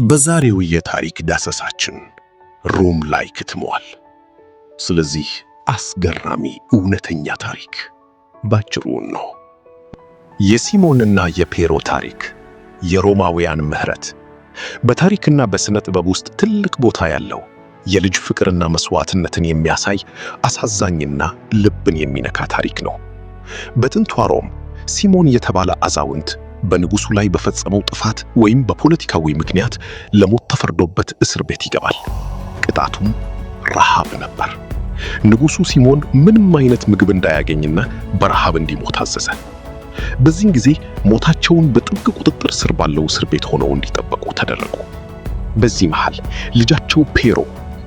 በዛሬው የታሪክ ዳሰሳችን ሮም ላይ ከትመዋል። ስለዚህ አስገራሚ እውነተኛ ታሪክ ባጭሩ ነው። የሲሞንና የፔሮ ታሪክ፣ የሮማውያን ምህረት፣ በታሪክና በሥነ ጥበብ ውስጥ ትልቅ ቦታ ያለው የልጅ ፍቅርና መስዋዕትነትን የሚያሳይ አሳዛኝና ልብን የሚነካ ታሪክ ነው። በጥንቷ ሮም ሲሞን የተባለ አዛውንት በንጉሱ ላይ በፈጸመው ጥፋት ወይም በፖለቲካዊ ምክንያት ለሞት ተፈርዶበት እስር ቤት ይገባል። ቅጣቱም ረሃብ ነበር። ንጉሱ ሲሞን ምንም አይነት ምግብ እንዳያገኝና በረሃብ እንዲሞት አዘዘ። በዚህን ጊዜ ሞታቸውን በጥብቅ ቁጥጥር ስር ባለው እስር ቤት ሆነው እንዲጠበቁ ተደረጉ። በዚህ መሃል ልጃቸው ፔሮ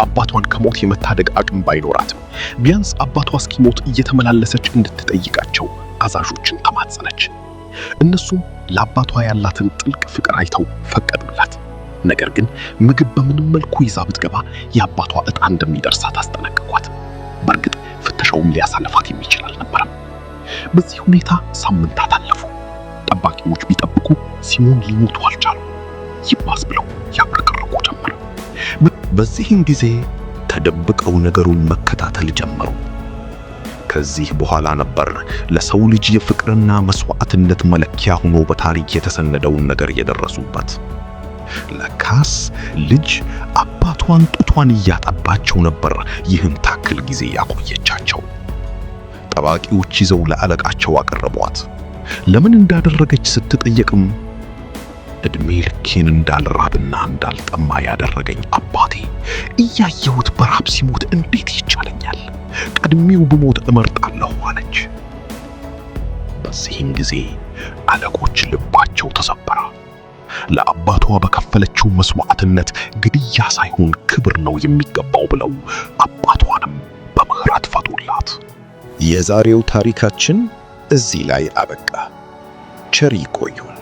አባቷን ከሞት የመታደግ አቅም ባይኖራትም ቢያንስ አባቷ እስኪሞት እየተመላለሰች እንድትጠይቃቸው አዛዦችን ተማጸነች። እነሱም ለአባቷ ያላትን ጥልቅ ፍቅር አይተው ፈቀዱላት። ነገር ግን ምግብ በምንም መልኩ ይዛ ብትገባ የአባቷ ዕጣ እንደሚደርሳት አስጠነቀቋት። በእርግጥ ፍተሻውም ሊያሳልፋት የሚችል አልነበረም። በዚህ ሁኔታ ሳምንታት አለፉ። ጠባቂዎች ቢጠብቁ ሲሞን ሊሞቱ አልቻሉ። ይባስ ብለው ያብረቀርቁ ጀመር። በዚህም ጊዜ ተደብቀው ነገሩን መከታተል ጀመሩ። ከዚህ በኋላ ነበር ለሰው ልጅ የፍቅርና መስዋዕትነት መለኪያ ሆኖ በታሪክ የተሰነደውን ነገር የደረሱበት። ለካስ ልጅ አባቷን ጡቷን እያጠባቸው ነበር ይህን ታክል ጊዜ ያቆየቻቸው። ጠባቂዎች ይዘው ለአለቃቸው አቀረቧት። ለምን እንዳደረገች ስትጠየቅም እድሜ ልኬን እንዳልራብና እንዳልጠማ ያደረገኝ አባቴ እያየሁት በራብ ሲሞት እንዴት ይቻለኛል? ቀድሜው ብሞት እመርጣለሁ አለች። በዚህም ጊዜ አለቆች ልባቸው ተሰበረ። ለአባቷ በከፈለችው መስዋዕትነት ግድያ ሳይሆን ክብር ነው የሚገባው ብለው አባቷንም በምህረት ፈቱላት። የዛሬው ታሪካችን እዚህ ላይ አበቃ። ቸር ይቆዩን።